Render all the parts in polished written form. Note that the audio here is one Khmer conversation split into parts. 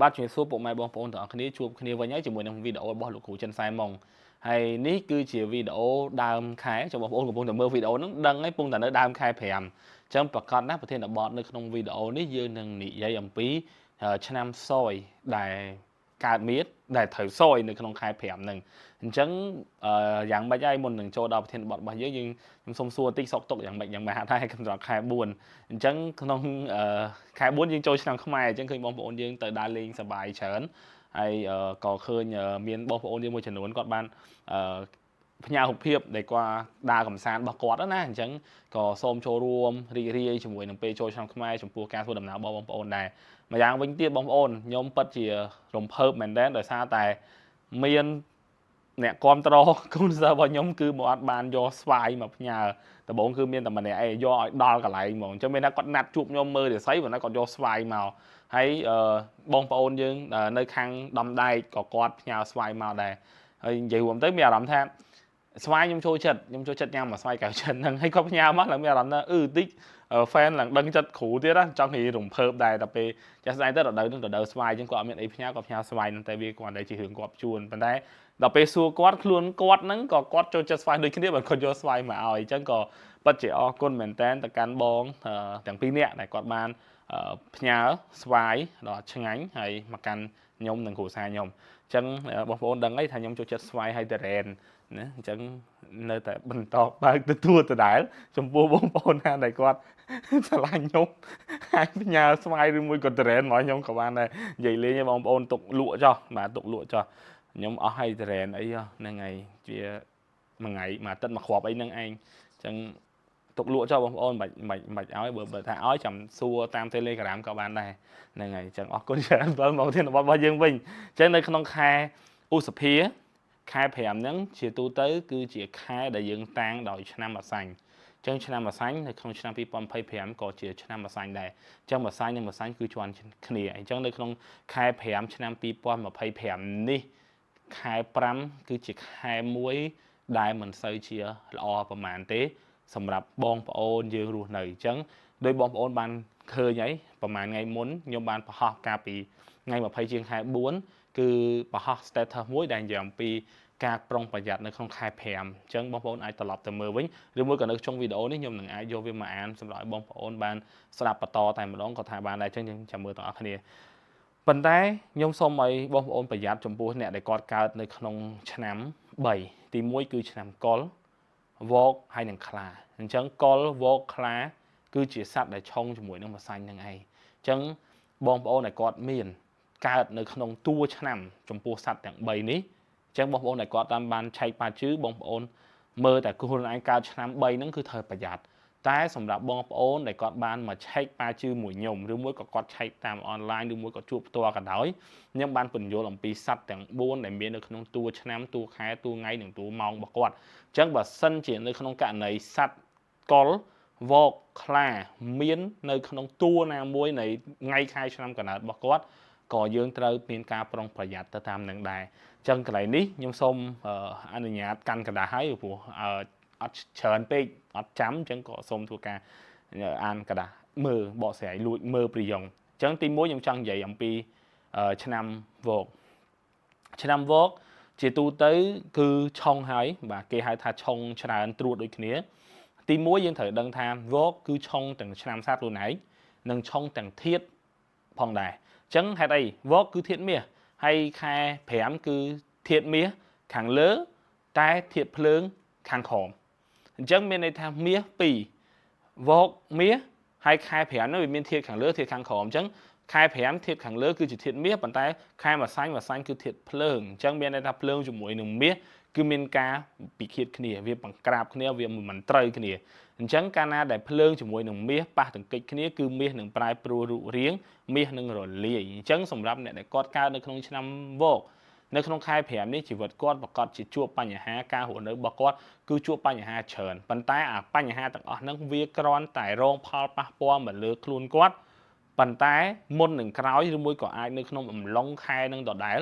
បាទជំរាបសួរពុកម៉ែបងប្អូនទាំងអស់គ្នាជួបគ្នាវិញហើយជាមួយនឹងវីដេអូរបស់លោកគ្រូចិនសែម៉ុងហើយនេះគឺជាវីដេអូដើមខែចុះបងប្អូនកំពុងតែមើលវីដេអូហ្នឹងដឹងហើយពងតែនៅដើមខែ5អញ្ចឹងប្រកាសណាស់ប្រធានបទនៅក្នុងវីដេអូនេះយើងនឹងនិយាយអំពីឆ្នាំសយដែលកើតមានដែលត្រូវសយនៅក្នុងខែ5ហ្នឹងអញ្ចឹងយ៉ាងម៉េចហើយមុននឹងចូលដល់ប្រធានបទរបស់យើងយើងខ្ញុំសូមសួរបន្តិចសុកទុកយ៉ាងម៉េចយ៉ាងម៉េចថាឲ្យសម្រាប់ខែ4អញ្ចឹងក្នុងខែ4យើងចូលឆ្នាំខ្មែរអញ្ចឹងឃើញបងប្អូនយើងទៅដើរលេងសប្បាយច្រើនហើយក៏ឃើញមានបងប្អូនយើងមួយចំនួនគាត់បានផ្ញើរូបភាពដែលគាត់ដើរកំសាន្តរបស់គាត់ណាអញ្ចឹងក៏សូមចូលរួមរីករាយជាមួយនឹងពេលចូលឆ្នាំខ្មែរចំពោះការធ្វើដំណើររបស់បងប្អូនដែរម្យ៉ាងវិញទៀតបងប្អូនខ្ញុំពិតជារំភើបមែនទែនដោយសារតែមានអ្នកគ្រប់គ្រងកូនសិស្សរបស់ខ្ញុំគឺមកអត់បានយកស្វាយមកផ្ញើដំបូងគឺមានតែម្នាក់ឯងយកឲ្យដល់កន្លែងហ្មងអញ្ចឹងមានថាគាត់ណាត់ជួបខ្ញុំមើលរិស័យប៉ុន្តែគាត់យកស្វាយមកហើយបងប្អូនយើងនៅខាងដំដែកក៏គាត់ផ្ញើស្វាយមកដែរហើយនិយាយរួមទៅមានអារម្មណ៍ថាស្វាយខ្ញុំចូលចិត្តខ្ញុំចូលចិត្តញ៉ាំមួយស្វាយកៅចិនហ្នឹងហើយគាត់ផ្ញើមកឡើងមានអារម្មណ៍ថាអឺតិច fan ឡើងដឹងចិត្តគ្រូទៀតណាចង់និយាយរំភើបដែរតែពេលចាស់ស្ដែងទៅរដូវហ្នឹងរដូវស្វាយអញ្ចឹងគាត់អត់មានអីផ្ញើគាត់ផ្ញើស្វាយហ្នឹងតែវាគ្រាន់តែជារឿងគាត់ជួនប៉ុន្តែដល់ពេលសួរគាត់ខ្លួនគាត់ហ្នឹងក៏គាត់ចូលចិត្តស្វាយដូចគ្នាបើគាត់យកស្វាយមកឲ្យអញ្ចឹងក៏ពិតជាអរគុណមែនតើទៅកាន់បងទាំងពីរនាក់ដែលគាត់បានផ្ញើស្វាយដ៏ឆ្ងាញ់ហើយមកកាន់ខ្ញុំនិងគ្រួសារខ្ញុំអញ្ចឹងបងប្អូនដឹងអីថាខ្ញុំចូលចិត្តស្វាយហើយតរ៉ែនណាអញ្ចឹងនៅតែបន្តបើកទទួលដដែលចំពោះបងប្អូនណាដែលគាត់ស្រឡាញ់ខ្ញុំអាចផ្ញើស្វាយឬមួយក៏តរ៉ែនមកខ្ញុំក៏បានដែរនិយាយលេងបងប្អូនទុកលក់ចោះបាទទុកលក់ចោះខ្ញុំអស់ហើយតរ៉ែនអីហ្នឹងហើយជាមួយថ្ងៃមួយអាទិត្យមួយគ្រាប់អីហ្នឹងឯងអញ្ចឹងទុកលក់ចោះបងប្អូនមិនបាច់មិនបាច់ឲ្យបើថាឲ្យចាំសួរតាម Telegram ក៏បានដែរហ្នឹងហើយអញ្ចឹងអរគុណច្រើនវិលមកធានបទរបស់យើងវិញអញ្ចឹងនៅក្នុងខែឧសភាខែ5ហ្នឹងជាទូទៅគឺជាខែដែលយើងតាំងដោយឆ្នាំម្សាញ់អញ្ចឹងឆ្នាំម្សាញ់នៅក្នុងឆ្នាំ2025ក៏ជាឆ្នាំម្សាញ់ដែរអញ្ចឹងម្សាញ់និងម្សាញ់គឺជាន់គ្នាអញ្ចឹងនៅក្នុងខែ5ឆ្នាំ2025នេះខែ5គឺជាខែមួយដែលមិនសូវជាល្អប្រហែលទេសម្រាប់បងប្អូនយើងរស់នៅអញ្ចឹងដោយបងប្អូនបានឃើញហើយប្រហែលថ្ងៃមុនខ្ញុំបានបង្ហោះកាលពីថ្ងៃ20ជាងខែ4គឺបង្ហោះ status មួយដែលនិយាយអំពីការប្រុងប្រយ័ត្ននៅក្នុងខែ5អញ្ចឹងបងប្អូនអាចត្រឡប់ទៅមើលវិញឬមួយក៏នៅក្នុងវីដេអូនេះខ្ញុំនឹងអាចយកវាមកអានសម្រាប់ឲ្យបងប្អូនបានស្ដាប់បន្តតែម្ដងក៏ថាបានដែរអញ្ចឹងយើងចាំមើលទាំងអស់គ្នាប៉ុន្តែខ្ញុំសូមឲ្យបងប្អូនប្រយ័ត្នចំពោះអ្នកដែលគាត់កើតនៅក្នុងឆ្នាំ3ទី1គឺឆ្នាំកុលវកហើយនឹងខ្លាអញ្ចឹងកុលវកខ្លាគឺជាសត្វដែលឆុងជាមួយនឹងម្សាញ់នឹងឯងអញ្ចឹងបងប្អូនដែលគាត់មានកើតនៅក្នុងតួឆ្នាំចំពោះសត្វទាំង3នេះអញ្ចឹងបងប្អូនដែលគាត់តាមបានឆែកបាជឺបងប្អូនមើលតែខ្លួនឯងកើតឆ្នាំ3ហ្នឹងគឺត្រូវប្រយ័ត្នតែសម្រាប់បងប្អូនដែលគាត់បានមកឆែកបាជឺមួយខ្ញុំឬមួយក៏គាត់ឆែកតាមអនឡាញឬមួយក៏ជួបផ្ទាល់ក៏ដោយខ្ញុំបានពន្យល់អំពីសត្វទាំង4ដែលមាននៅក្នុងតួឆ្នាំតួខែតួថ្ងៃនិងតួម៉ោងរបស់គាត់អញ្ចឹងបើសិនជានៅក្នុងករណីសត្វកុលវកខ្លាមាននៅក្នុងតួណាមួយនៃថ្ងៃខែឆ្នាំកំណើតរបស់គាត់ក៏យើងត្រូវមានការប្រុងប្រយ័ត្នទៅតាមនឹងដែរអញ្ចឹងកន្លែងនេះខ្ញុំសូមអនុញ្ញាតកាន់ក្រដាសហើយព្រោះអត់ច្រើនពេកអត់ចាំអញ្ចឹងក៏សូមធ្វើការអានក្រដាសមើលបកស្រាយលួចមើលប្រយោងអញ្ចឹងទី1ខ្ញុំចង់និយាយអំពីឆ្នាំវកឆ្នាំវកជាទូទៅគឺឆុងហើយបាទគេហៅថាឆុងច្រើនត្រួតដូចគ្នាទី1យើងត្រូវដឹងថាវកគឺឆុងទាំងឆ្នាំសត្វខ្លួនឯងនិងឆុងទាំងធាតុផងដែរអញ្ចឹងហេតុអីវកគឺធាតុមាសហើយខែ5គឺធាតុមាសខាងលើតែធាតុភ្លើងខាងក្រោមអញ្ចឹងមានន័យថាមាស2វកមាសហើយខែ5នោះវាមានធាតុខាងលើធាតុខាងក្រោមអញ្ចឹងខែ5ធាតុខាងលើគឺជាធាតុមាសប៉ុន្តែខែម្សាញ់ម្សាញ់គឺធាតុភ្លើងអញ្ចឹងមានន័យថាភ្លើងជាមួយនឹងមាសគឺមានការពិឃាតគ្នាវាបង្ក្រាបគ្នាវាមិនត្រូវគ្នាអញ្ចឹងកាលណាដែលភ្លើងជាមួយនឹងមាសប៉ះទង្គិចគ្នាគឺមាសនឹងប្រែប្រួលរូបរាងមាសនឹងរលាយអញ្ចឹងសម្រាប់អ្នកដែលគាត់កើតនៅក្នុងឆ្នាំវកនៅក្នុងខែ5នេះជីវិតគាត់ប្រកាសជាជួបបញ្ហាការរស់នៅរបស់គាត់គឺជួបបញ្ហាច្រើនប៉ុន្តែអាបញ្ហាទាំងអស់ហ្នឹងវាគ្រាន់តែរងផលប៉ះពាល់មកលើខ្លួនគាត់ប៉ុន្តែមុននឹងក្រោយឬមួយក៏អាចនៅក្នុងអំឡុងខែនឹងដដែល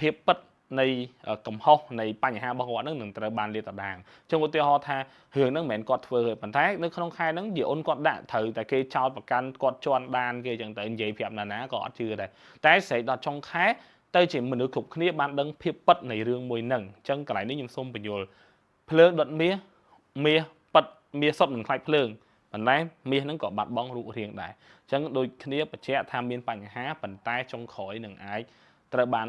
ភាពពិត នៃកំហុសនៃបញ្ហារបស់គាត់នឹងនឹងត្រូវបានលាតត្រដាងអញ្ចឹងឧទាហរណ៍ថារឿងហ្នឹងមិនមែនគាត់ធ្វើទេប៉ុន្តែនៅក្នុងខែហ្នឹងយាអូនគាត់ដាក់ត្រូវតែគេចោតប្រកាន់គាត់ជន់ដានគេអញ្ចឹងទៅនិយាយប្រាប់ណាណាក៏អត់ជឿដែរតែស្រេចដល់ចុងខែទៅជាមនុស្សគ្រប់គ្នាបានដឹងភាពពិតនៃរឿងមួយហ្នឹងអញ្ចឹងកន្លែងនេះខ្ញុំសូមបញ្យល់ភ្លើងដុតមាសមាសពិតមាសសុទ្ធមិនខ្លាចភ្លើងប៉ុន្តែមាសហ្នឹងក៏បាត់បង់រូបរាងដែរអញ្ចឹងដូចគ្នាបញ្ជាក់ថាមានបញ្ហាប៉ុន្តែចុងក្រោយនឹងអាចត្រូវបាន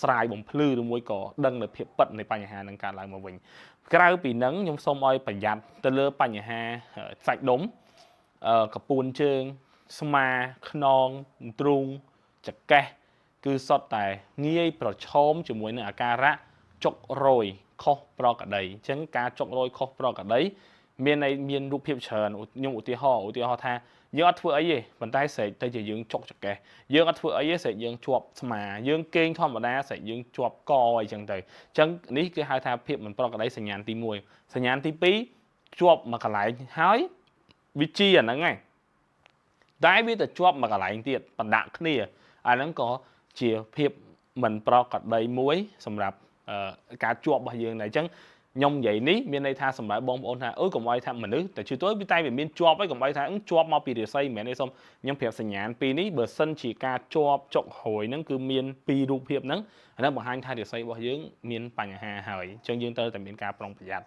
ស្រាយបំភ្លឺឬមួយក៏ដឹងនៅភាពពិតនៃបញ្ហានឹងកើតឡើងមកវិញក្រៅពីនឹងខ្ញុំសូមឲ្យប្រយ័ត្នទៅលើបញ្ហាសាច់ដុំកពួនជើងស្មាខ្នងទ្រូងចកេះគឺសុទ្ធតែងាយប្រឈមជាមួយនឹងអាការៈចុករយខុសប្រក្រតីអញ្ចឹងការចុករយខុសប្រក្រតីមានន័យមានរូបភាពច្រើនខ្ញុំឧទាហរណ៍ថាយើងអត់ធ្វើអីទេប៉ុន្តែស្រែកទៅជាយើងចុកចកេះយើងអត់ធ្វើអីទេស្រែកយើងជាប់ស្មាយើងគេងធម្មតាស្រែកយើងជាប់កអីចឹងទៅអញ្ចឹងនេះគឺហៅថាភាពមិនប្រក្រតីសញ្ញាណទី1សញ្ញាណទី2ជាប់មួយកន្លែងហើយវាជាអាហ្នឹងឯងតែវាទៅជាប់មួយកន្លែងទៀតបណ្ដាក់គ្នាអាហ្នឹងក៏ជាភាពមិនប្រក្រតីមួយសម្រាប់ការជាប់របស់យើងដែរអញ្ចឹងខ្ញុំនិយាយនេះមានន័យថាសម្រាប់បងប្អូនថាអើកុំឲ្យថាមនុស្សតែជឿទៅវាតែវាមានជាប់ហើយកុំឲ្យថាជាប់មកពីរាសីមិនមែនទេសូមខ្ញុំប្រាប់សញ្ញាណពីរនេះបើសិនជាការជាប់ចុកហួយហ្នឹងគឺមានពីររូបភាពហ្នឹងអាហ្នឹងបង្ហាញថារាសីរបស់យើងមានបញ្ហាហើយអញ្ចឹងយើងត្រូវតែមានការប្រុងប្រយ័ត្ន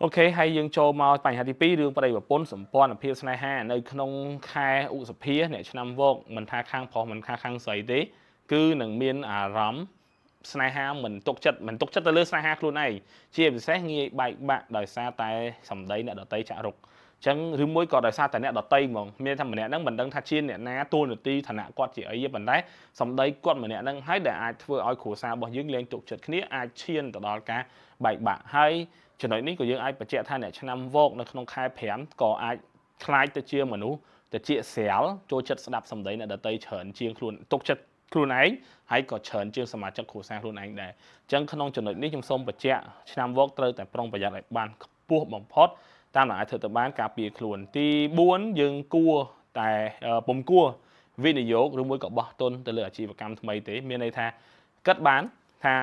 អូខេហើយយើងចូលមកបញ្ហាទី2រឿងប្តីប្រពន្ធសម្ព័ន្ធភាពស្នេហានៅក្នុងខែឧសភាអ្នកឆ្នាំវកមិនថាខាងប្រុសមិនថាខាងស្រីទេគឺនឹងមានអារម្មណ៍ស្នេហាមិនទុកចិត្តមិនទុកចិត្តទៅលើស្នេហាខ្លួនឯងជាពិសេសងាយបែកបាក់ដោយសារតែសម្ដីអ្នកដតីចាក់រុកអញ្ចឹងឬមួយក៏ដោយសារតែអ្នកដតីហ្មងមានថាម្នាក់ហ្នឹងមិនដឹងថាជាអ្នកណាតួនាទីឋានៈគាត់ជាអីទេប៉ុន្តែសម្ដីគាត់ម្នាក់ហ្នឹងហើយដែលអាចធ្វើឲ្យគ្រួសាររបស់យើងលែងទុកចិត្តគ្នាអាចឈានទៅដល់ការបែកបាក់ហើយចំណុចនេះក៏យើងអាចបញ្ជាក់ថាអ្នកឆ្នាំវកនៅក្នុងខែ5ក៏អាចក្លាយទៅជាមនុស្សទៅជាស្រាលចូលចិត្តស្ដាប់សម្ដីអ្នកដតីច្រើនជាងខ្លួនទុកចិត្តខ្លួនឯងហើយក៏ច្រើនជាងសមាជិកគ្រួសារខ្លួនឯងដែរអញ្ចឹងក្នុងចំណុចនេះខ្ញុំសូមបញ្ជាក់ឆ្នាំវកត្រូវតែប្រុងប្រយ័ត្នឲ្យបានខ្ពស់បំផុតតាមដែលអាចធ្វើទៅបានការពារខ្លួនទី4យើងគួរតែពុំគួរវិនិយោគឬមួយក៏បោះទុនទៅលើអាជីវកម្មថ្មីទេមានន័យថាគិតបានថា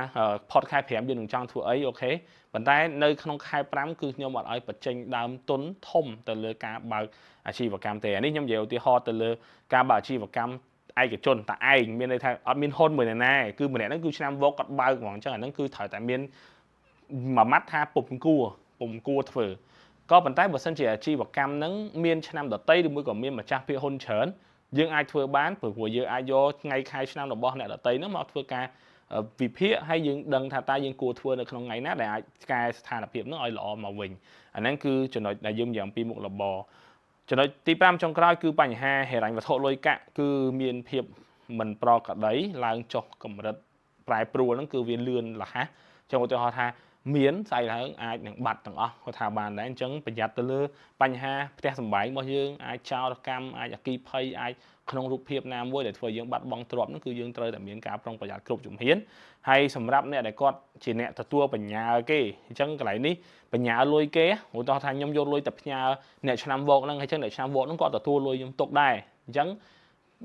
ផុតខែ5យើងនឹងចង់ធ្វើអីអូខេប៉ុន្តែនៅក្នុងខែ5គឺខ្ញុំអត់ឲ្យបញ្ចេញដើមទុនធំទៅលើការបើកអាជីវកម្មទេអានេះខ្ញុំនិយាយឧទាហរណ៍ទៅលើការបើកអាជីវកម្មឯកជនតែឯងមានន័យថាអត់មានហ៊ុនមួយណាគឺម្នាក់ហ្នឹងគឺឆ្នាំវកគាត់បើកហ្មងអញ្ចឹងអាហ្នឹងគឺត្រូវតែមានមួយម៉ាត់ថាពុំគួរធ្វើក៏ប៉ុន្តែបើសិនជាអាជីវកម្មហ្នឹងមានឆ្នាំដតីឬមួយក៏មានម្ចាស់ភាគហ៊ុនច្រើនយើងអាចធ្វើបានព្រោះយើងអាចយកថ្ងៃខែឆ្នាំរបស់អ្នកដតីហ្នឹងមកធ្វើការវិភាគហើយយើងដឹងថាតើយើងគួរធ្វើនៅក្នុងថ្ងៃណាដែលអាចកែស្ថានភាពហ្នឹងឲ្យល្អមកវិញអាហ្នឹងគឺចំណុចដែលយើងនិយាយអំពីមុខរបរចំណុចទី5ចុងក្រោយគឺបញ្ហាហិរញ្ញវត្ថុលុយកាក់គឺមានភាពមិនប្រក្រតីឡើងចុះកម្រិតប្រែប្រួលហ្នឹងគឺវាលឿនលះចឹងឧទាហរណ៍ថាមានស្អែកឡើងអាចនឹងបាត់ទាំងអស់គាត់ថាបានដែរអញ្ចឹងប្រយ័ត្នទៅលើបញ្ហាផ្ទះសម្បែងរបស់យើងអាចចោរកម្មអាចអគិភ័យអាចក្នុងរូបភាពណាមួយដែលធ្វើយើងបាត់បង់ទ្រព្យហ្នឹងគឺយើងត្រូវតែមានការប្រុងប្រយ័ត្នគ្រប់ជំហានហើយសម្រាប់អ្នកដែលគាត់ជាអ្នកទទួលបញ្ញាគេអញ្ចឹងកន្លែងនេះបញ្ញាលុយគេឧទាហរណ៍ថាខ្ញុំយកលុយទៅផ្ញើអ្នកឆ្នាំវកហ្នឹងហើយអញ្ចឹងអ្នកឆ្នាំវកហ្នឹងគាត់ទទួលលុយខ្ញុំទុកដែរអញ្ចឹង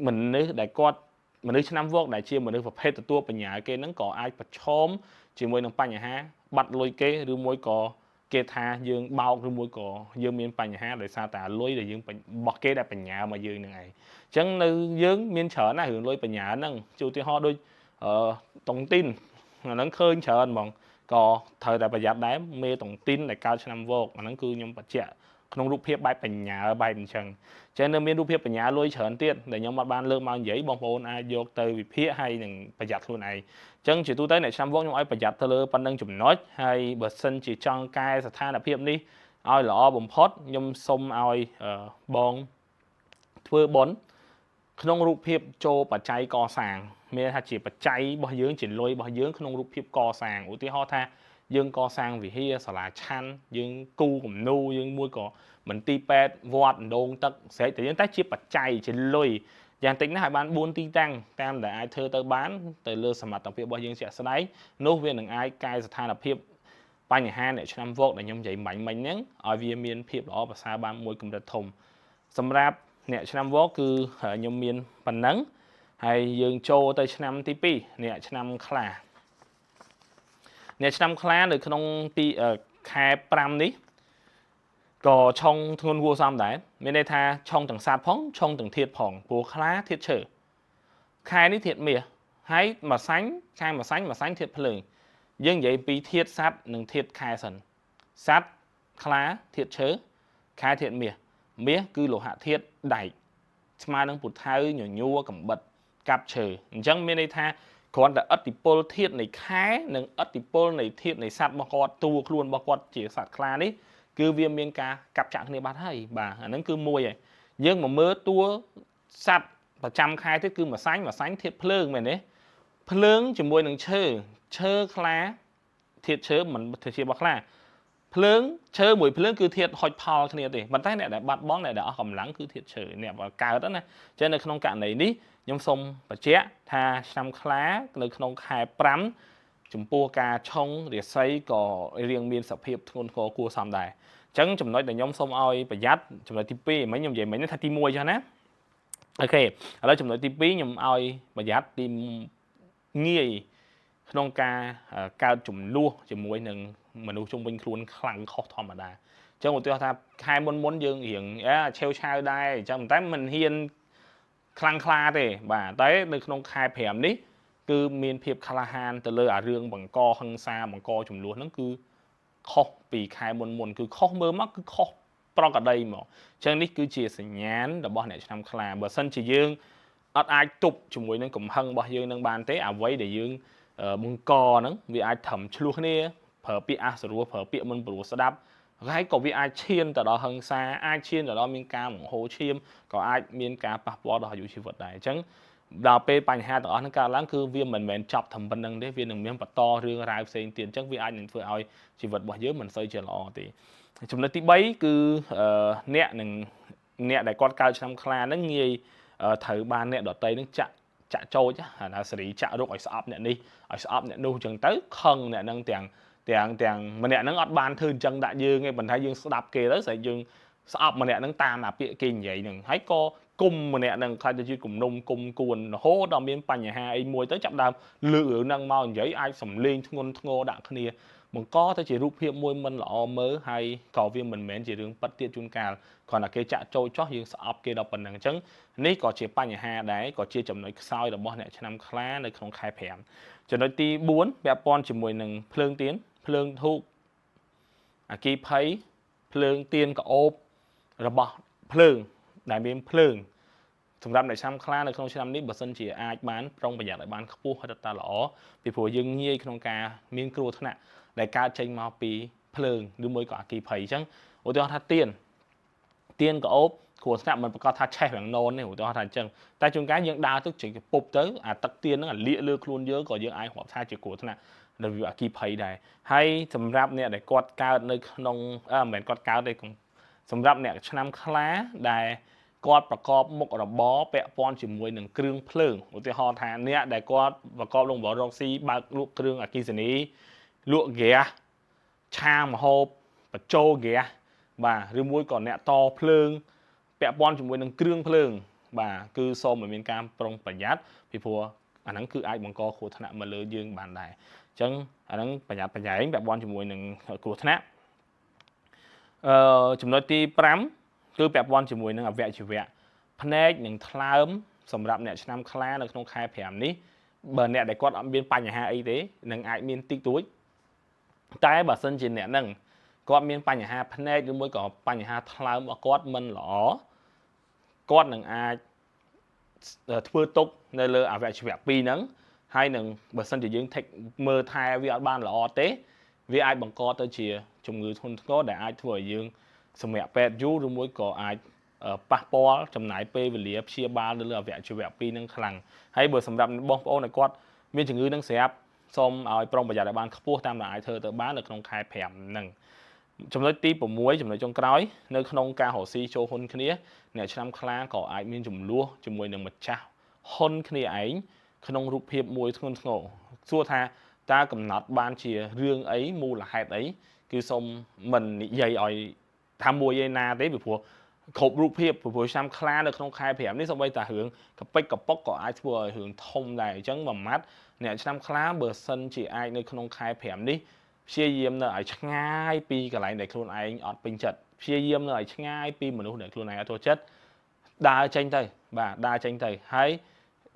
មនុស្សដែលគាត់មនុស្សឆ្នាំវកដែលជាមនុស្សប្រភេទទទួលបញ្ញាគេហ្នឹងក៏អាចប្រឈមជាមួយនឹងបញ្ហាបាត់លុយគេឬមួយក៏គេថាយើងបោកឬមួយក៏យើងមានបញ្ហាដោយសារតែលុយដែលយើងបោះគេដែលបញ្ញាមកយើងហ្នឹងឯងអញ្ចឹងនៅយើងមានច្រើនណាស់រឿងលុយបញ្ញាហ្នឹងជាឧទាហរណ៍ដូចតុងទីនអាហ្នឹងឃើញច្រើនហ្មងក៏ត្រូវតែប្រយ័ត្នដែរមេតុងទីនដែលកើតឆ្នាំវកអាហ្នឹងគឺខ្ញុំបញ្ជាក់ក្នុងរូបភាពបែបបញ្ញាបែបអញ្ចឹងចឹងនៅមានរូបភាពបញ្ញាលុយច្រើនទៀតដែលខ្ញុំអត់បានលើកមកនិយាយបងប្អូនអាចយកទៅវិភាគហើយនឹងប្រយ័ត្នខ្លួនឯងចឹងជាទូទៅអ្នកឆ្នាំវកខ្ញុំឲ្យប្រយ័ត្នទៅលើប៉ុណ្ណឹងចំណុចហើយបើសិនជាចង់កែស្ថានភាពនេះឲ្យល្អបំផុតខ្ញុំសូមឲ្យបងធ្វើបុណ្យក្នុងរូបភាពចូលបច្ច័យកសាងមានថាជាបច្ច័យរបស់យើងជាលុយរបស់យើងក្នុងរូបភាពកសាងឧទាហរណ៍ថាយើងកសាងវិហារសាលាឆាន់យើងគូគំនូយើងមួយក៏មន្ទីរពេទ្យវត្តដងទឹកស្រែកតែយើងតែជាបច្ច័យជាលុយយ៉ាងតិចណាស់ឲ្យបាន4ទីតាំងតាមដែលអាចធ្វើទៅបានទៅលើសមត្ថភាពរបស់យើងជាក់ស្ដែងនោះវានឹងអាចកែស្ថានភាពបញ្ហាអ្នកឆ្នាំវកដែលខ្ញុំនិយាយមិញហ្នឹងឲ្យវាមានភាពល្អប្រសើរបានមួយកម្រិតធំសម្រាប់អ្នកឆ្នាំវកគឺខ្ញុំមានប៉ុណ្ណឹងហើយយើងចូលទៅឆ្នាំទី2អ្នកឆ្នាំខ្លះ អ្នកឆ្នាំខ្លានៅក្នុងទីខែ5នេះក៏ឆុងធ្ងន់គួរសមដែរមានន័យថាឆុងទាំងសត្វផងឆុងទាំងធាតុផងព្រោះខ្លាធាតុឈើខែនេះធាតុមាសហើយម្សាញ់ខែម្សាញ់ម្សាញ់ធាតុភ្លើងយើងនិយាយពីធាតុសត្វនិងធាតុខែសិនសត្វខ្លាធាតុឈើខែធាតុមាសមាសគឺលោហៈធាតុដែកស្មើនឹងពូថៅញញួរកំបិតកាប់ឈើអញ្ចឹងមានន័យថាគ្រាន់តែឥទ្ធិពលធាតុនៃខែនិងឥទ្ធិពលនៃធាតុនៃសត្វរបស់គាត់តួខ្លួនរបស់គាត់ជាសត្វខ្លានេះគឺវាមានការកាប់ចាក់គ្នាបាត់ហើយបាទអាហ្នឹងគឺមួយហើយយើងមកមើលតួសត្វប្រចាំខែទៀតគឺម្សាញ់ម្សាញ់ធាតុភ្លើងមែនទេភ្លើងជាមួយនឹងឈើឈើខ្លាធាតុឈើមិនជារបស់ខ្លាភ្លើងឈើមួយភ្លើងគឺធាតុហុចផលគ្នាទេប៉ុន្តែអ្នកដែលបាត់បង់អ្នកដែលអស់កម្លាំងគឺធាតុឈើអ្នកបើកើតណាចឹងនៅក្នុងករណីនេះខ្ញុំសូមបញ្ជាក់ថាឆ្នាំខ្លានៅក្នុងខែ5ចំពោះការឆុងរាសីក៏រៀងមានសភាពធ្ងន់ធ្ងរគួរសមដែរអញ្ចឹងចំណុចដែលខ្ញុំសូមឲ្យប្រយ័ត្នចំណុចទី2មិញខ្ញុំនិយាយមិញថាទី1ចុះណាOK ឥឡូវចំណុចទី2ខ្ញុំឲ្យប្រយ័ត្នទីងាយក្នុងការកើតចំនួនជាមួយនឹងមនុស្សជុំវិញខ្លួនខ្លាំងខុសធម្មតាអញ្ចឹងឧទាហរណ៍ថាខែមុនមុនយើងរៀងឆេវឆាវដែរអញ្ចឹងតែមិនហ៊ានខ្លាំងខ្លាទេបាទតែនៅក្នុងខែ5នេះគឺមានភាពក្លាហានទៅលើអារឿងបង្កហិង្សាបង្កចំនួនហ្នឹងគឺខុសពីខែមុនមុនគឺខុសមើលមកគឺខុសប្រកដីមកអញ្ចឹងនេះគឺជាសញ្ញាណរបស់អ្នកឆ្នាំខ្លាបើសិនជាយើងអត់អាចទប់ជាមួយនឹងកំហឹងរបស់យើងនឹងបានទេអ្វីដែលយើងបង្កហ្នឹងវាអាចត្រឹមឆ្លោះគ្នាប្រើពាក្យអសរោះប្រើពាក្យមិនព្រោះស្ដាប់ហើយក៏វាអាចឈានទៅដល់ហិង្សាអាចឈានទៅដល់មានការបង្ហូរឈាមក៏អាចមានការប៉ះពាល់ដល់អាយុជីវិតដែរអញ្ចឹងដល់ពេលបញ្ហាទាំងអស់ហ្នឹងកើតឡើងគឺវាមិនមែនចប់ត្រឹមប៉ុណ្្នឹងទេវានឹងមានបន្តរឿងរ៉ាវផ្សេងទៀតអញ្ចឹងវាអាចនឹងធ្វើឲ្យជីវិតរបស់យើងមិនសូវជាល្អទេចំណុចទី3គឺអ្នកនឹងអ្នកដែលគាត់កើតឆ្នាំខ្លាហ្នឹងងាយត្រូវបានអ្នកដតីហ្នឹងចាក់ចាក់ចោចអាសេរីចាក់រុកឲ្យស្អប់អ្នកនេះឲ្យស្អប់អ្នកនោះអញ្ចឹងទៅខឹងអ្នកហ្នឹងទាំងទាំងទាំងម្នាក់ហ្នឹងអត់បានធ្វើអញ្ចឹងដាក់យើងទេប៉ុន្តែយើងស្ដាប់គេទៅស្រេចយើងស្អប់ម្នាក់ហ្នឹងតាមអាពាក្យគេនិយាយហ្នឹងហើយក៏គុំម្នាក់ហ្នឹងខ្លាចទៅជាគំនុំគុំគួនរហូតដល់មានបញ្ហាអីមួយទៅចាប់ដើមលើករឿងហ្នឹងមកនិយាយអាចសំលេងធ្ងន់ធ្ងរដាក់គ្នាបង្កទៅជារូបភាពមួយមិនល្អមើលហើយក៏វាមិនមែនជារឿងពិតទៀតជួនកាលគ្រាន់តែគេចាក់ចូលចោះយើងស្អប់គេដល់ប៉ុណ្្នឹងអញ្ចឹងនេះក៏ជាបញ្ហាដែរក៏ជាចំណុចខ្សោយរបស់អ្នកឆ្នាំខ្លានៅក្នុងខែ5ចំណុចទី4ពាក់ព័ន្ធជាមួយនឹងភ្លើងទៀនភ្លើងធូបអគីភ័យភ្លើងទៀនក្អូបរបស់ភ្លើងដែលមានភ្លើងសម្រាប់អ្នកឆ្នាំខ្លានៅក្នុងឆ្នាំនេះបើសិនជាអាចបានប្រុងប្រយ័ត្នឲ្យបានខ្ពស់ហើយតើល្អពីព្រោះយើងងាយក្នុងការមានគ្រោះថ្នាក់ដែលកើតចេញមកពីភ្លើងឬមួយក៏អគីភ័យអញ្ចឹងឧទាហរណ៍ថាទៀនទៀនក្អូបគ្រោះថ្នាក់មិនប្រកាសថាឆេះវាំងននទេឧទាហរណ៍ថាអញ្ចឹងតែជួនកាលយើងដើរទៅចេញពុបទៅអាទឹកទៀនហ្នឹងអាលាកលើខ្លួនយើងក៏យើងអាចរាប់ថាជាគ្រោះថ្នាក់នៅវាអគីភ័យដែរហើយសម្រាប់អ្នកដែលគាត់កើតនៅក្នុងមិនមែនគាត់កើតទេសម្រាប់អ្នកឆ្នាំខ្លាដែលគាត់ប្រកបមុខរបរពាក់ព័ន្ធជាមួយនឹងគ្រឿងភ្លើងឧទាហរណ៍ថាអ្នកដែលគាត់ប្រកបមុខរបររកស៊ីបើកលក់គ្រឿងអគ្គិសនីលក់ហ្គាសឆាម្ហូបបញ្ចូលហ្គាសបាទឬមួយក៏អ្នកតភ្លើងពាក់ព័ន្ធជាមួយនឹងគ្រឿងភ្លើងបាទគឺសូមឲ្យមានការប្រុងប្រយ័ត្នពីព្រោះអាហ្នឹងគឺអាចបង្កគ្រោះថ្នាក់មកលើយើងបានដែរអញ្ចឹងអាហ្នឹងប្រយ័ត្នប្រយែងពាក់ព័ន្ធជាមួយនឹងគ្រោះថ្នាក់ចំណុចទី5គឺពាក់ព័ន្ធជាមួយនឹងអវយវៈភ្នែកនិងថ្លើមសម្រាប់អ្នកឆ្នាំខ្លានៅក្នុងខែ5នេះបើអ្នកដែលគាត់អត់មានបញ្ហាអីទេនឹងអាចមានតិចតួចតែបើសិនជាអ្នកហ្នឹងគាត់មានបញ្ហាភ្នែកឬមួយក៏បញ្ហាថ្លើមរបស់គាត់មិនល្អគាត់នឹងអាចធ្វើទុកនៅលើអវយវៈពីរហ្នឹងហើយនឹងបើសិនជាយើង take មើលថែវាអត់បានល្អទេវាអាចបង្កទៅជាជំងឺធ្ងន់ធ្ងរដែលអាចធ្វើឲ្យយើងសម្រាប់ពេទ្យយូរឬមួយក៏អាចប៉ះពាល់ចំណាយពេលវេលាព្យាបាលនៅលើអវយវៈពីរនឹងខ្លាំងហើយបើសម្រាប់បងប្អូនដែលគាត់មានជំងឺនឹងស្រាប់សូមឲ្យប្រុងប្រយ័ត្នឲ្យបានខ្ពស់តាមដែលអាចធ្វើទៅបាននៅក្នុងខែ5ហ្នឹងចំណុចទី6ចំណុចចុងក្រោយនៅក្នុងការរកស៊ីចូលហ៊ុនគ្នាអ្នកឆ្នាំខ្លាក៏អាចមានចំនួនជាមួយនឹងម្ចាស់ហ៊ុនគ្នាឯងក្នុងរូបភាពមួយធ្ងន់ធ្ងរសួរថាតើកំណត់បានជារឿងអីមូលហេតុអីគឺសូមមិននិយាយឲ្យថាមួយឯណាទេពីព្រោះ គ្រប់រូបភាពព្រោះឆ្នាំខ្លានៅក្នុងខែ5នេះសូម្បីតែរឿងកពិចកពុកក៏អាចធ្វើឲ្យរឿងធំដែរអញ្ចឹងមួយម៉ាត់អ្នកឆ្នាំខ្លាបើសិនជាអាចនៅក្នុងខែ5នេះព្យាយាមនៅឲ្យឆ្ងាយពីកន្លែងដែលខ្លួនឯងអត់ពេញចិត្តព្យាយាមនៅឲ្យឆ្ងាយពីមនុស្សដែលខ្លួនឯងអត់ចូលចិត្តដើរចេញទៅបាទដើរចេញទៅហើយ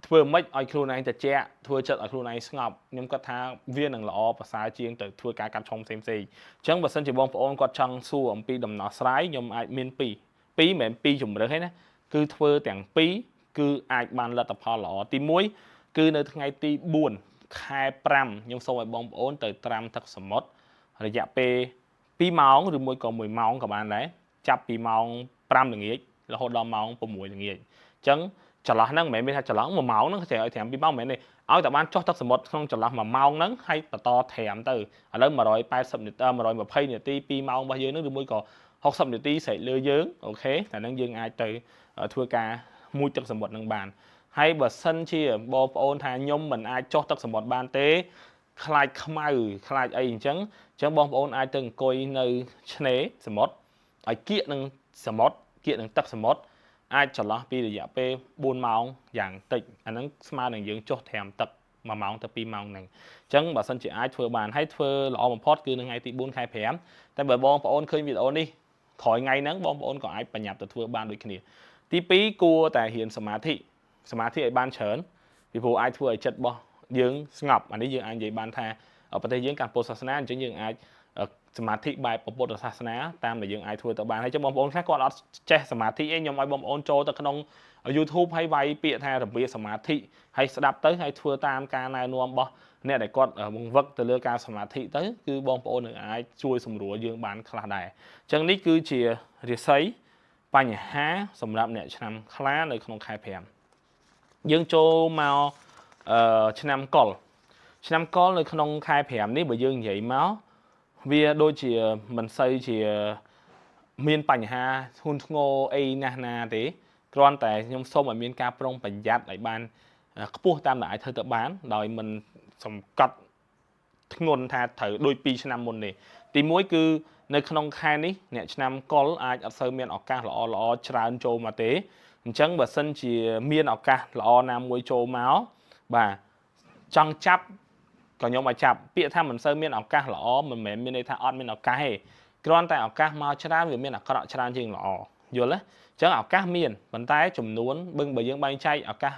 ធ្វើម៉េចឲ្យខ្លួនឯងត្រជាក់ធ្វើចិត្តឲ្យខ្លួនឯងស្ងប់ខ្ញុំគាត់ថាវានឹងល្អប្រសើរជាងទៅធ្វើការកាត់ឆុងផ្សេងផ្សេងអញ្ចឹងបើសិនជាបងប្អូនគាត់ចង់សួរអំពីដំណោះស្រាយខ្ញុំអាចមានពីរពីរមិនមែនពីរជំរើសទេណាគឺធ្វើទាំងពីរគឺអាចបានលទ្ធផលល្អទី1គឺនៅថ្ងៃទី4ខែ5ខ្ញុំសូមឲ្យបងប្អូនទៅត្រាំទឹកសមុទ្ររយៈពេល2ម៉ោងឬមួយក៏1ម៉ោងក៏បានដែរចាប់ពីម៉ោង5ល្ងាចរហូតដល់ម៉ោង6ល្ងាចអញ្ចឹងចន្លោះហ្នឹងមិនមែនមានថាចន្លោះ1ម៉ោងហ្នឹងគេឲ្យត្រាំ2ម៉ោងមិនមែនទេឲ្យតែបានចុះទឹកសមុទ្រក្នុងចន្លោះ1ម៉ោងហ្នឹងហើយបន្តត្រាំទៅឥឡូវ180នាទី120នាទី2ម៉ោងរបស់យើងហ្នឹងឬមួយក៏60នាទីស្រេចលើយើងអូខេតែហ្នឹងយើងអាចទៅធ្វើការមុជទឹកសមុទ្រហ្នឹងបានហើយបើសិនជាបងប្អូនថាខ្ញុំមិនអាចចុះទឹកសមុទ្របានទេខ្លាចខ្មៅខ្លាចអីអញ្ចឹងអញ្ចឹងបងប្អូនអាចទៅអង្គុយនៅឆ្នេរសមុទ្រឲ្យគៀកនឹងសមុទ្រគៀកនឹងទឹកសមុទ្រអាចចន្លោះពីរយៈពេល4ម៉ោងយ៉ាងតិចអាហ្នឹងស្មើនឹងយើងចុះត្រាំទឹក1ម៉ោងទៅ2ម៉ោងហ្នឹងអញ្ចឹងបើសិនជាអាចធ្វើបានហើយធ្វើល្អបំផុតគឺនៅថ្ងៃទី4ខែ5តែបើបងប្អូនឃើញវីដេអូនេះក្រោយថ្ងៃហ្នឹងបងប្អូនក៏អាចប្រញាប់ទៅធ្វើបានដូចគ្នាទី2គួរតែរៀនសមាធិសមាធិឲ្យបានច្រើនពីព្រោះអាចធ្វើឲ្យចិត្តរបស់យើងស្ងប់អានេះយើងអាចនិយាយបានថាប្រទេសយើងកាន់ពុទ្ធសាសនាអញ្ចឹងយើងអាចសមាធិបែបពុទ្ធសាសនាតាមដែលយើងអាចធ្វើទៅបានហើយចឹងបងប្អូនខ្លះគាត់អត់ចេះសមាធិឯងខ្ញុំឲ្យបងប្អូនចូលទៅក្នុង YouTube ហើយវាយពាក្យថារបៀបសមាធិហើយស្ដាប់ទៅហើយធ្វើតាមការណែនាំរបស់អ្នកដែលគាត់បង្វឹកទៅលើការសមាធិទៅគឺបងប្អូននឹងអាចជួយសម្រួលយើងបានខ្លះដែរអញ្ចឹងនេះគឺជារាសីបញ្ហាសម្រាប់អ្នកឆ្នាំខ្លានៅក្នុងខែ5យើងចូលមកឆ្នាំកុលឆ្នាំកុលនៅក្នុងខែ5នេះបើយើងនិយាយមកវាដូចជាមិនសូវជាមានបញ្ហាធ្ងន់ធ្ងរអីណាស់ណាទេគ្រាន់តែខ្ញុំសូមឲ្យមានការប្រុងប្រយ័ត្នឲ្យបានខ្ពស់តាមដែលអាចធ្វើទៅបានដោយមិនសង្កត់ធ្ងន់ថាត្រូវដូច2ឆ្នាំមុននេះទី1គឺនៅក្នុងខែនេះអ្នកឆ្នាំកុលអាចអត់សូវមានឱកាសល្អល្អច្រើនចូលមកទេអញ្ចឹងបើសិនជាមានឱកាសល្អណាមួយចូលមកបាទចង់ចាប់ក៏ខ្ញុំឲ្យចាប់ពាក្យថាមិនសូវមានឱកាសល្អមិនមែនមានន័យថាអត់មានឱកាសទេគ្រាន់តែឱកាសមកច្រើនវាមានអាក្រក់ច្រើនជាងល្អយល់ទេអញ្ចឹងឱកាសមានប៉ុន្តែចំនួនបើយើងបែងចែកឱកាស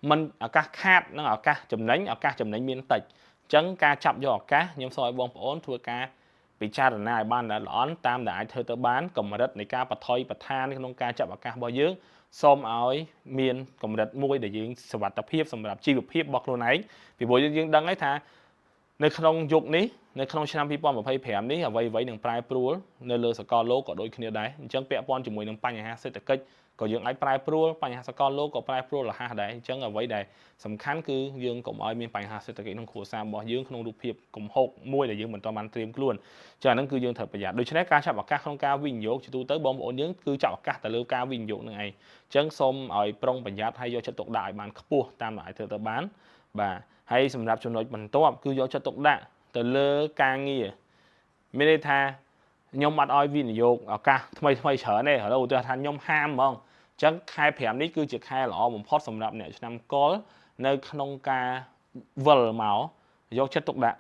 មិនឱកាសខាតនិងឱកាសចំណេញឱកាសចំណេញមានតិចអញ្ចឹងការចាប់យកឱកាសខ្ញុំសូមឲ្យបងប្អូនធ្វើការពិចារណាឲ្យបានល្អល្អន់តាមដែលអាចធ្វើទៅបានកម្រិតនៃការបថុយប្រឋានក្នុងការចាប់ឱកាសរបស់យើងសូមឲ្យមានកម្រិតមួយដែលយើងសុវត្ថិភាពសម្រាប់ជីវភាពរបស់ខ្លួនឯងពីព្រោះយើងដឹងហើយថានៅក្នុងយុគនេះនៅក្នុងឆ្នាំ2025នេះអ្វីៗនឹងប្រែប្រួលនៅលើសកលលោកក៏ដូចគ្នាដែរអញ្ចឹងពាក់ព័ន្ធជាមួយនឹងបញ្ហាសេដ្ឋកិច្ចក៏យើងអាចប្រែប្រួលបញ្ហាសកលលោកក៏ប្រែប្រួលរហ័សដែរអញ្ចឹងអ្វីដែលសំខាន់គឺយើងកុំឲ្យមានបញ្ហាសេដ្ឋកិច្ចក្នុងគ្រួសាររបស់យើងក្នុងរូបភាពកំហុកមួយដែលយើងមិនទាន់បានត្រៀមខ្លួនចឹងអាហ្នឹងគឺយើងត្រូវប្រយ័ត្នដូច្នេះការចាប់ឱកាសក្នុងការវិនិយោគជាទូទៅបងប្អូនយើងគឺចាប់ឱកាសទៅលើការវិនិយោគនឹងឯងអញ្ចឹងសូមឲ្យប្រុងប្រយ័ត្នហើយយកចិត្តទុកដាក់ឲ្យបានខ្ពស់តាមដែលអាចធ្វើទៅបានបាទហើយសម្រាប់ចំណុចបន្ទាប់គឺយកចិត្តទុកដាក់ទៅលើការងារមានន័យថាខ្ញុំអត់ឲ្យវិនិយោគឱកាសថ្មីថ្មីច្រើនទេឥឡូវឧទាហរណ៍ថាខ្ញុំហាមហ្មងអញ្ចឹងខែ5នេះគឺជាខែល្អបំផុតសម្រាប់អ្នកឆ្នាំកុលនៅក្នុងការវិលមកយកចិត្តទុកដាក់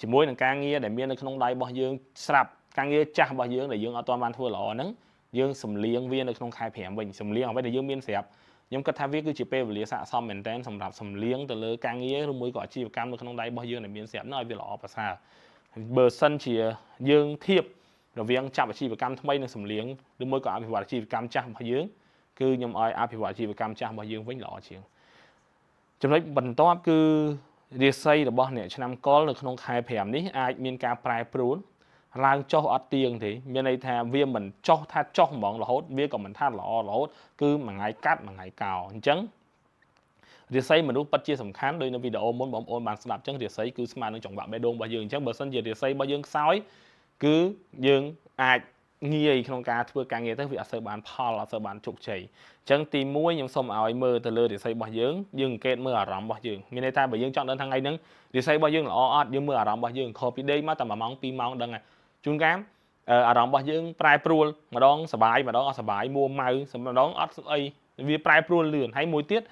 ជាមួយនឹងការងារដែលមាននៅក្នុងដៃរបស់យើងស្រាប់ការងារចាស់របស់យើងដែលយើងអត់ទាន់បានធ្វើល្អហ្នឹងយើងសំលៀងវានៅក្នុងខែ5វិញសំលៀងអ្វីដែលយើងមានស្រាប់ខ្ញុំគិតថាវាគឺជាពេលវេលាស័ក្តិសមមែនទែនសម្រាប់សំលៀងទៅលើការងារឬមួយក៏អាជីវកម្មនៅក្នុងដៃរបស់យើងដែលមានស្រាប់នោះឲ្យវាល្អប្រសើរបើសិនជាយើងធៀបរវាងចាប់អាជីវកម្មថ្មីនិងសំលៀងឬមួយក៏អភិវឌ្ឍអាជីវកម្មចាស់របស់យើងគឺខ្ញុំឲ្យអភិវឌ្ឍអាជីវកម្មចាស់របស់យើងវិញល្អជាងចំណុចបន្ទាប់គឺរាសីរបស់អ្នកឆ្នាំកុលនៅក្នុងខែ5នេះអាចមានការប្រែប្រួលឡើងចុះអត់ទៀងទេមានន័យថាវាមិនចុះថាចុះហ្មងរហូតវាក៏មិនថាល្អរហូតគឺមួយថ្ងៃកាត់មួយថ្ងៃកោអញ្ចឹងរាសីមនុស្សពិតជាសំខាន់ដោយនៅវីដេអូមុនបងប្អូនបានស្ដាប់អញ្ចឹងរាសីគឺស្មើនឹងចង្វាក់បេះដូងរបស់យើងអញ្ចឹងបើសិនជារាសីរបស់យើងខ្សោយគឺយើងអាចងាយក្នុងការធ្វើការងារទៅវាអត់សូវបានផលអត់សូវបានជោគជ័យអញ្ចឹងទី1ខ្ញុំសូមឲ្យមើលទៅលើរាសីរបស់យើងយើងអង្កេតមើលអារម្មណ៍របស់យើងមានន័យថាបើយើងចង់ដឹងថាថ្ងៃហ្នឹងរាសីរបស់យើងល្អអត់យើងមើលអារម្មណ៍របស់យើងខុសពីដេកមកតែ1ម៉ោង2ម៉ោងដឹងហើយជួនកាល អារម្មណ៍របស់យើងប្រែប្រួលម្ដងសបាយម្ដងអត់សបាយមួម៉ៅម្ដងអត់ស្អីវាប្រែប្រួលលឿនហើយមួយទៀត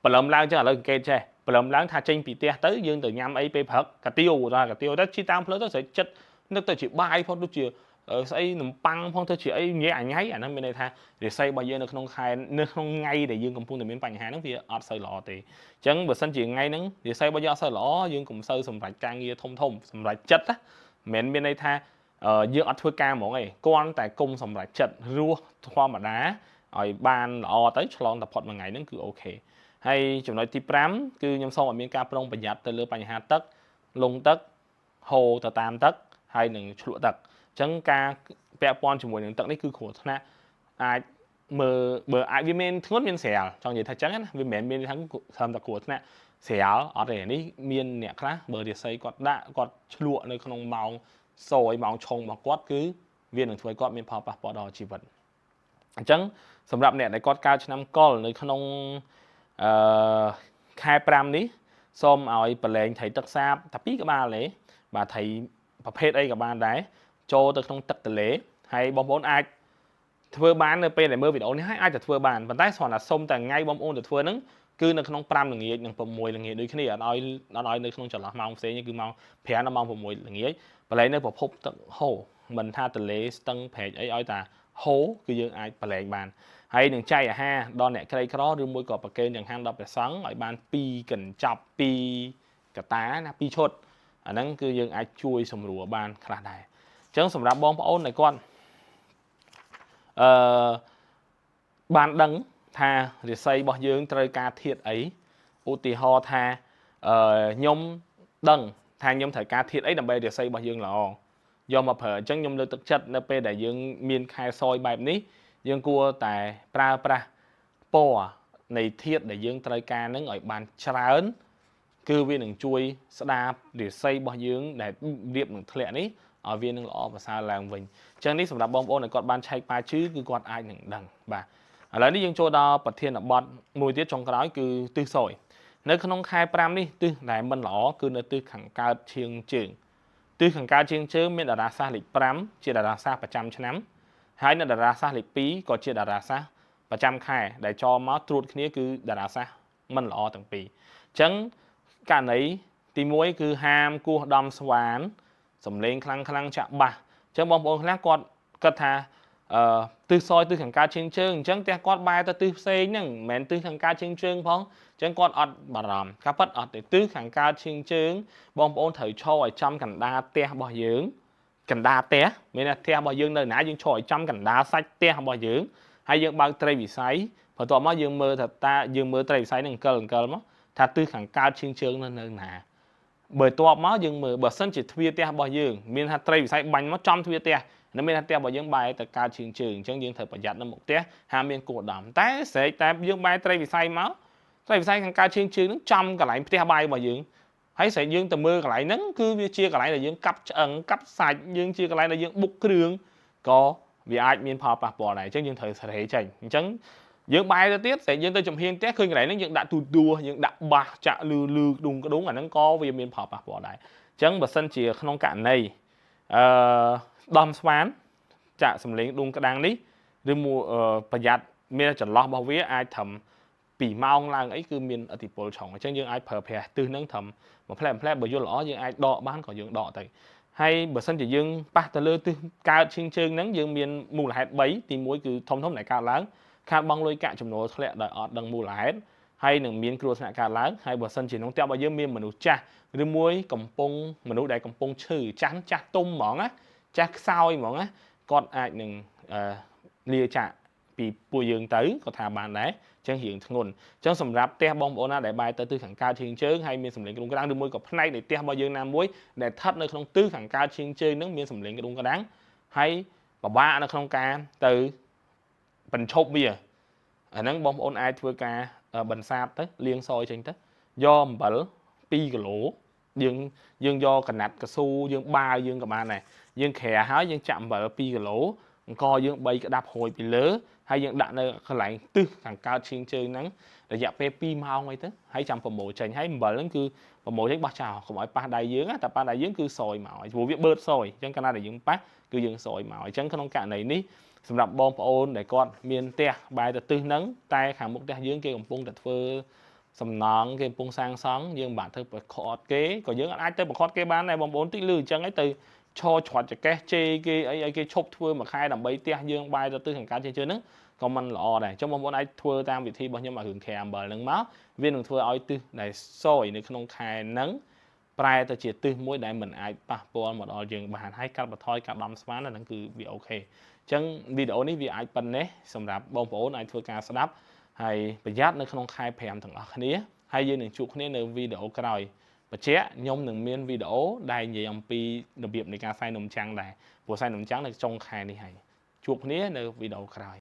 ព្រលឹមឡើងចឹងឥឡូវអង្កេតចេះព្រលឹមឡើងថាចេញពីផ្ទះទៅយើងទៅញ៉ាំអីពេលព្រឹកកាទៀវថាកាទៀវទៅជិះតាមផ្លូវទៅស្រេចចិត្តនឹកទៅជាបាយផងដូចជាស្អីនំប៉័ងផងទៅជាអីញ៉ែអញ៉ៃអាហ្នឹងមានន័យថារាសីរបស់យើងនៅក្នុងខែនៅក្នុងថ្ងៃដែលយើងកំពុងតែមានបញ្ហាហ្នឹងវាអត់សូវល្អទេអញ្ចឹងបើសិនជាថ្ងៃហ្នឹងរាសីរបស់យើងអត់សូវល្អយើងកុំសូវសម្រេចការងារធំធំសម្រេចចិត្តណាមិនមែនមានន័យថាយើងអត់ធ្វើការហ្មងឯងគ្រាន់តែគុំសម្រេចចិត្តរស់ធម្មតាឲ្យបានល្អទៅឆ្លងតែផុតមួយថ្ងៃហ្នឹងគឺអូខេហើយចំណុចទី5គឺខ្ញុំសូមឲ្យមានការប្រុងប្រយ័ត្នទៅលើបញ្ហាទឹកលងទឹកហូរទៅតាមទឹកហើយនឹងឆ្លក់ទឹកអញ្ចឹងការពាក់ព័ន្ធជាមួយនឹងទឹកនេះគឺគ្រោះថ្នាក់អាចមើលបើអាចវាមានធ្ងន់មានស្រាលចង់និយាយថាអញ្ចឹងណាវាមិនមែនមានថាត្រឹមតែគ្រោះថ្នាក់ស្រាលអត់ទេនេះមានអ្នកខ្លះបើរាសីគាត់ដាក់គាត់ឆ្លក់នៅក្នុងម៉ោងសយម៉ោងឆុងរបស់គាត់គឺវានឹងធ្វើឲ្យគាត់មានផលប៉ះពាល់ដល់ជីវិតអញ្ចឹងសម្រាប់អ្នកដែលគាត់កើតឆ្នាំកុលនៅក្នុងអឺខែ5នេះសូមឲ្យប្រឡែងត្រីទឹកសាបតែ2ក្បាលទេបាទត្រីប្រភេទអីក៏បានដែរចូលទៅក្នុងទឹកទន្លេហើយបងប្អូនអាចធ្វើបាននៅពេលដែលមើលវីដេអូនេះហើយអាចទៅធ្វើបានប៉ុន្តែគ្រាន់តែសុំតែថ្ងៃបងប្អូនទៅធ្វើហ្នឹងគឺនៅក្នុង5ល្ងាចនិង6ល្ងាចដូចគ្នាអត់ឲ្យនៅក្នុងចន្លោះម៉ោងផ្សេងគឺម៉ោង5ដល់ម៉ោង6ល្ងាចប្រឡែងនៅប្រភពទឹកហូរមិនថាទន្លេស្ទឹងព្រែកអីឲ្យតាហូរគឺយើងអាចប្រឡែងបានហើយនឹងចែកអាហារដល់អ្នកក្រីក្រឬមួយក៏ប្រគេនចង្ហាន់ដល់ព្រះសង្ឃឲ្យបាន2កញ្ចប់2កតាណា2ឈុតអាហ្នឹងគឺយើងអាចជួយសម្រួលបានខ្លះដែរអញ្ចឹងសម្រាប់បងប្អូនដែលគាត់អឺបានដឹងថារាសីរបស់យើងត្រូវការធាតុអីឧទាហរណ៍ថាខ្ញុំដឹងថាខ្ញុំត្រូវការធាតុអីដើម្បីរាសីរបស់យើងល្អយកមកប្រើអញ្ចឹងខ្ញុំលើកទឹកចិត្តនៅពេលដែលយើងមានខែសយបែបនេះយើងគួរតែប្រើប្រាស់ពណ៌នៃធាតុដែលយើងត្រូវការនឹងឲ្យបានច្រើនគឺវានឹងជួយស្ដាររាសីរបស់យើងដែលរៀបនឹងធ្លាក់នេះឲ្យវានឹងល្អប្រសើរឡើងវិញអញ្ចឹងនេះសម្រាប់បងប្អូនដែលគាត់បានឆែកប៉ាជឺគឺគាត់អាចនឹងដឹងបាទឥឡូវនេះយើងចូលដល់ប្រធានបទមួយទៀតចុងក្រោយគឺទិសសយនៅក្នុងខែ5នេះទិសដែលមិនល្អគឺនៅទិសខាងកើតឈៀងជើងទិសខាងកើតឈៀងជើងមានតារាសាស្ត្រលេខ5ជាតារាសាស្ត្រប្រចាំឆ្នាំហើយនៅតារាសាស្ត្រលេខ2ក៏ជាតារាសាស្ត្រប្រចាំខែដែលចមកត្រួតគ្នាគឺតារាសាស្ត្រមិនល្អទាំងពីរអញ្ចឹងករណីទី1គឺហាមគោះដំស្វានសំលេងខ្លាំងខ្លាំងចាក់បាសអញ្ចឹងបងប្អូនខ្លះគាត់គិតថាទិសសយទិសខាងកើតជើងជើងអញ្ចឹងផ្ទះគាត់បែរទៅទិសផ្សេងហ្នឹងមិនមែនទិសខាងកើតជើងជើងផងអញ្ចឹងគាត់អត់បារម្ភការពិតអត់ទេទិសខាងកើតជើងជើងបងប្អូនត្រូវឈរឲ្យចំកណ្ដាលផ្ទះរបស់យើងកណ្ដាលផ្ទះមានតែផ្ទះរបស់យើងនៅណាយើងឈរឲ្យចំកណ្ដាលសាច់ផ្ទះរបស់យើងហើយយើងបើកត្រីវិស័យបន្ទាប់មកយើងមើលថាតាយើងមើលត្រីវិស័យនឹងអង្គលអង្គលមកថាទិសខាងកើតជើងជើងនៅណាបើតបមកយើងមើលបើសិនជាទ្វារផ្ទះរបស់យើងមានថាត្រីវិស័យបាញ់មកចំទ្វារផ្ទះនៅមានថាផ្ទះរបស់យើងបែរទៅកើតជើងជើងអញ្ចឹងយើងត្រូវប្រយ័ត្ននៅមុខផ្ទះហាមមានគោដំតែស្រែកតែយើងបែរត្រីវិស័យមកត្រីវិស័យខាងកើតជើងជើងហ្នឹងចំកន្លែងផ្ទះបាយរបស់យើងហើយស្រែកយើងទៅមើលកន្លែងហ្នឹងគឺវាជាកន្លែងដែលយើងកាប់ឆ្អឹងកាប់សាច់យើងជាកន្លែងដែលយើងបុកគ្រឿងក៏វាអាចមានផលប៉ះពាល់ដែរអញ្ចឹងយើងត្រូវសេរីចេញអញ្ចឹងយើងបែរទៅទៀតស្រែកយើងទៅចំហៀងផ្ទះឃើញកន្លែងហ្នឹងយើងដាក់ទូដួសយើងដាក់បាសចាក់លឺលឺក្ដុងក្ដុងអាហ្នឹងក៏វាមានផលប៉ះពាល់ដែរអញ្ចឹងបើសិនជាក្នុងករណីអឺដំស្វានចាក់សំលេងដួងក្តាំងនេះឬមួយប្រយ័ត្នមានចន្លោះរបស់វាអាចត្រឹម2ម៉ោងឡើងអីគឺមានឥទ្ធិពលឆុងអញ្ចឹងយើងអាចប្រើប្រាស់ទិសហ្នឹងត្រឹមមួយផ្លែមួយផ្លែបើយល់ល្អយើងអាចដកបានក៏យើងដកទៅហើយបើសិនជាយើងប៉ះទៅលើទិសកើតឈៀងជើងហ្នឹងយើងមានមូលហេតុ3ទី1គឺធំធំដែលកើតឡើងខាតបង់លុយកាក់ចំណូលធ្លាក់ដោយអត់ដឹងមូលហេតុហើយនឹងមានគ្រោះថ្នាក់កើតឡើងហើយបើសិនជាក្នុងផ្ទះរបស់យើងមានមនុស្សចាស់ឬមួយកំពុងមនុស្សដែលកំពុងឈឺចាស់ចាស់ទុំហ្មងណាចាស់ខ្សោយហ្មងណាគាត់អាចនឹងលាចាកពីពួកយើងទៅក៏ថាបានដែរអញ្ចឹងរៀងធ្ងន់អញ្ចឹងសម្រាប់ផ្ទះបងប្អូនណាដែលបែរទៅទិសខាងកើតឈៀងជើងហើយមានសម្លេងក្រុងក្រាំងឬមួយក៏ផ្នែកនៃផ្ទះរបស់យើងណាមួយដែលស្ថិតនៅក្នុងទិសខាងកើតឈៀងជើងនឹងមានសម្លេងក្រុងក្រាំងហើយពិបាកនៅក្នុងការទៅបញ្ឈប់វាអាហ្នឹងបងប្អូនអាចធ្វើការបន្សាបទៅលាងសយចេញទៅយកអំបិល2គីឡូយើងយកកណាត់កស៊ូយើងបាវយើងក៏បានដែរយើងក្រាហើយយើងចាក់អំបិល2គីឡូ អង្គយើង3ក្តាប់ហួយពីលើហើយយើងដាក់នៅកន្លែងទិសខាងកើតឈៀងជើងហ្នឹងរយៈពេល2ម៉ោងអីទៅហើយចាំប្រមូលចេញហើយអំបិលហ្នឹងគឺប្រមូលចេញបោះចោលកុំឲ្យប៉ះដៃយើងតែប៉ះដៃយើងគឺសយមកព្រោះវាបឺតសយអញ្ចឹងកាលណាដែលយើងប៉ះគឺយើងសយមកអញ្ចឹងក្នុងករណីនេះសម្រាប់បងប្អូនដែលគាត់មានផ្ទះបែរទៅទិសហ្នឹងតែខាងមុខផ្ទះយើងគេកំពុងតែធ្វើសំណង់គេកំពុងសាងសង់យើងមិនបាក់ធ្វើប្រខត់គេក៏យើងអាចទៅប្រខត់គេបានដែរបងប្អូនតិចលឺអញ្ចឹងឯងទៅឈរច្រត់ចកេះជេរគេអីឲ្យគេឈប់ធ្វើមួយខែដើម្បីផ្ទះយើងបែរទៅទិសខាងកើតជើងហ្នឹងក៏មិនល្អដែរអញ្ចឹងបងប្អូនអាចធ្វើតាមវិធីរបស់ខ្ញុំឲ្យរឿងខែអំបិលហ្នឹងមកវានឹងធ្វើឲ្យទិសដែលសយនៅក្នុងខែហ្នឹងប្រែទៅជាទិសមួយដែលមិនអាចប៉ះពាល់មកដល់យើងបានហើយកាត់បន្ថយការដំស្មានហ្នឹងគឺវា OK អញ្ចឹងវីដេអូនេះវាអាចប៉ុណ្ណេះសម្រាប់បងប្អូនអាចធ្វើការស្ដាប់ហើយប្រយ័ត្ននៅក្នុងខែ5ទាំងអស់គ្នាហើយយើងនឹងជួបគ្នានៅវីដេអូក្រោយបញ្ជាក់ខ្ញុំនឹងមានវីដេអូដែលនិយាយអំពីរបៀបនៃការសែននំចាំងដែរព្រោះសែននំចាំងនៅចុងខែនេះហើយជួបគ្នានៅវីដេអូក្រោយ។